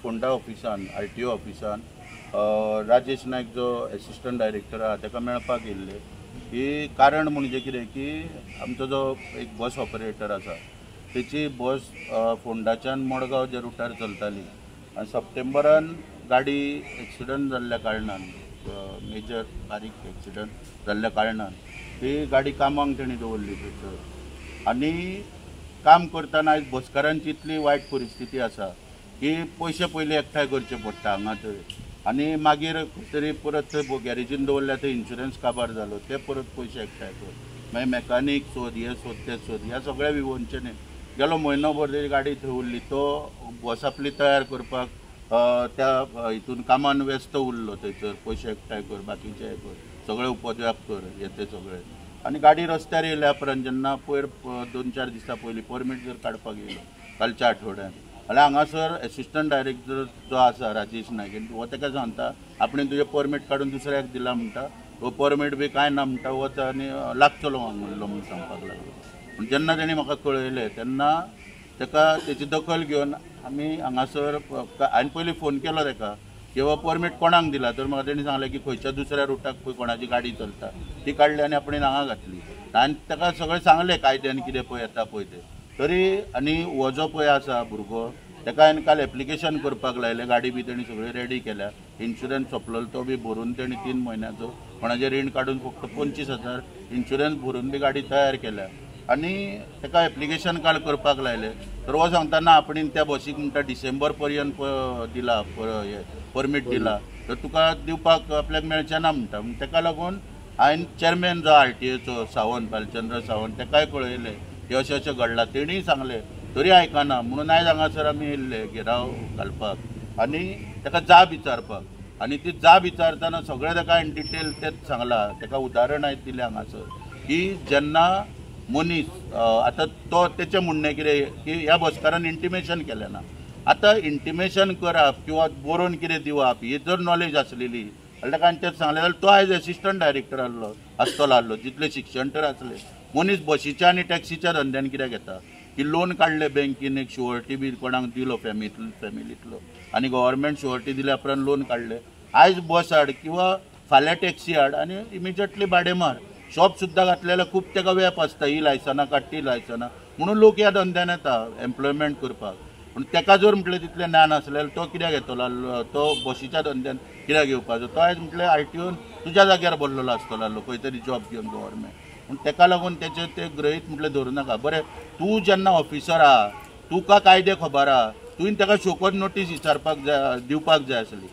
फोंडा ऑफिसान, आरटीओ ऑफिसान राजेश नायक जो एसिस्टंट डायरेक्टर आहा ताका मेळपाक येयल्ले की कारण म्हणजे कितें की आमचो जो एक बस ऑपरेटर आसा तेची बस फोंडाच्यान मडगांव ज्या रुटार चलताली आनी सप्टेंबरान गाडी एक्सिडंट जाल्ल्या कारणान, मेजर बारीक एक्सिडंट जाल्ल्या कारणान ती गाडी कामाक तेणी दवरली थंयसर. आनी काम करतना आयज बसकारांची इतली वायट परिस्थिती आसा की पयशे पयलीं एकठांय करचे पडटा हांगा थंय आनी मागीर खंय तरी परत थंय गॅरेजीन दवरल्या थंय इन्शुरन्स काबार जालो ते परत पयशे एकठांय कर, मागीर मॅकानीक सोद, हे सोद, ते सोद, ह्या सगळ्या विवंचने गेलो म्हयनोभर तेजी गाडी थंय उरली. तो बस आपली तयार करपाक त्या हितून कामान व्यस्त उरलो थंयसर, पयशे एकठांय कर, बाकीचे हे कर, सगळे उपद्व्याप कर, हे ते सगळे. आनी गाडी रस्त्यार येयल्या उपरांत जेन्ना पयर 2-4 दिसां पयलीं परमीट जर काडपाक येयलो कालच्या आठवड्यान जाल्यार हांगासर एसिस्टंट डायरेक्टर जो आसा राजेश नायक हो ताका सांगता आपणें तुजें परमीट काडून दुसऱ्याक दिला म्हणटा, हो परमीट बी कांय ना म्हणटा, वच आनी लागतलो म्हणलो म्हणून सांगपाक लागलो. पूण जेन्ना तेणी म्हाका कळयलें तेन्ना ताका तेची दखल घेवन आमी हांगासर हांवें पयलीं फोन केलो ताका की हो परमीट कोणाक दिला, तर म्हाका तेणी सांगलें की खंयच्या दुसऱ्या रुटाक पळय कोणाची गाडी चलता ती काडली आनी आपणें हांगा घातली. आनी ताका सगळें सांगलें कायद्यान कितें पळय येता पळय तें तरी. आनी हो जो पळय आसा भुरगो ताका हांवें काल एप्लिकेशन करपाक लायलें, गाडी बी तेणी सगळी रेडी केल्या, इन्शुरन्स सोंपलो तो बी भरून तेणी 3 म्हयन्याचो कोणाचें रीण काडून फक्त 25,000 इन्शुरन्स भरून बी गाडी तयार केल्या आनी ताका एप्लिकेशन काल करपाक लायलें. तर हो सांगता ना आपणें त्या बसीक म्हणटा डिसेंबर पर्यंत दिला परमीट दिला तर तुका दिवपाक आपल्याक मेळचें ना म्हणटा. ताका लागून हांवें चेअरमॅन जो आरटीएचो सावंत, भालचंद्र सावंत, ताकाय कळयलें की अशें अशें घडलां, तेणीय सांगलें तरी आयकना म्हणून आयज हांगासर आमी येयल्ले घेराव घालपाक आनी ताका जाब विचारपाक. आनी ती जाब विचारतना सगळें ताका हांवें डिटेल तेच सांगलां, ताका उदाहरण हांवें दिलें हांगासर की जेन्ना मनीस आतां तो तेचें म्हणणें कितें की ह्या बसकारान इंटिमेशन केलें ना. आतां इंटिमेशन करप किंवा बरोवन कितें दिवप ही जर नॉलेज आसलेली जाल्यार ताका हांवें तें सांगलें जाल्यार तो आयज एसिस्टंट डायरेक्टर आहलो आसतलो आहलो, जितलें शिक्षण तर आसलें. मनीस बशीच्या आनी टॅक्सीच्या धंद्यान कित्याक येता की लोन काडलें बँकेन एक शुअरिटी बी कोणाक दिलो फॅमिलींतलो आनी गव्हर्मेंट शुअरिटी दिल्या उपरांत लोन काडलें, आयज बस हाड किंवा फाल्यां टॅक्सी हाड आनी इमिजिएटली भाडें मार. शॉप सुद्दां घातलें जाल्यार खूब ताका व्याप आसता, ही लायसनां काड ती लायसनां, म्हणून लोक ह्या धंद्यान येता एम्प्लॉयमेंट करपाक. पूण ताका जर म्हटलें तितलें ज्ञान आसलें जाल्यार तो कित्याक येतलो, तो बशीच्या धंद्यान कित्याक येवपाचो? तो आयज म्हटलें आरटीओन तुज्या जाग्यार बसलेलो आसतलो आहलो खंय तरी जॉब घेवन गव्हर्मेंट. पूण ताका लागून तेचें तें गृहीत म्हटलें धरूं नाका. बरें तूं जेन्ना ऑफिसर आहा तुका कायदे खबर आहा, तुवें ताका शोकॉज नोटीस विचारपाक जाय, दिवपाक जाय आसली.